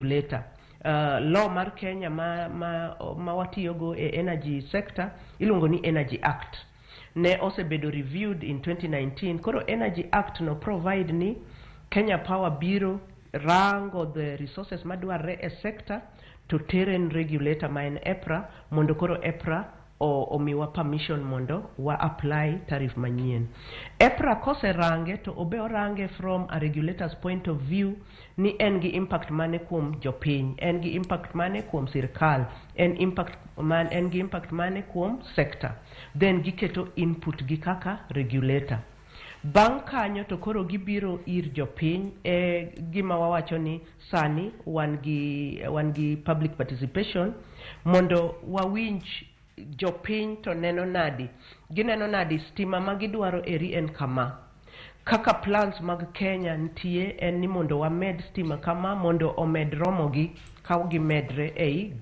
Regulator. Law mar Kenya ma watiyogo e energy sector iluongo ni Energy Act. Ne osebedo reviewed in 2019. Koro Energy Act no provide ni Kenya Power biro rango the resources madwarre e sector to teren regulator ma en EPRA, mondo koro EPRA omiwa permission mondo wa apply tariff manyien. EPRA koserange to obe orange from a regulator's point of view ni en gi impact mane kuom jopiny, en gi impact mane kuom sirkal, en gi impact mane kuom sector. Then giketo input gi kaka regulator. Bang' kanyo to koro gibiro ir jopiny e gima wawacho ni sani wan gi public participation mondo wawinj jopiny to neno nadi, gineno nadi stima ma gidwaro eri en kama. Kaka plans mag Kenya nitie en ni mondo wamed stima kama mondo omed romogi ka gimedre ei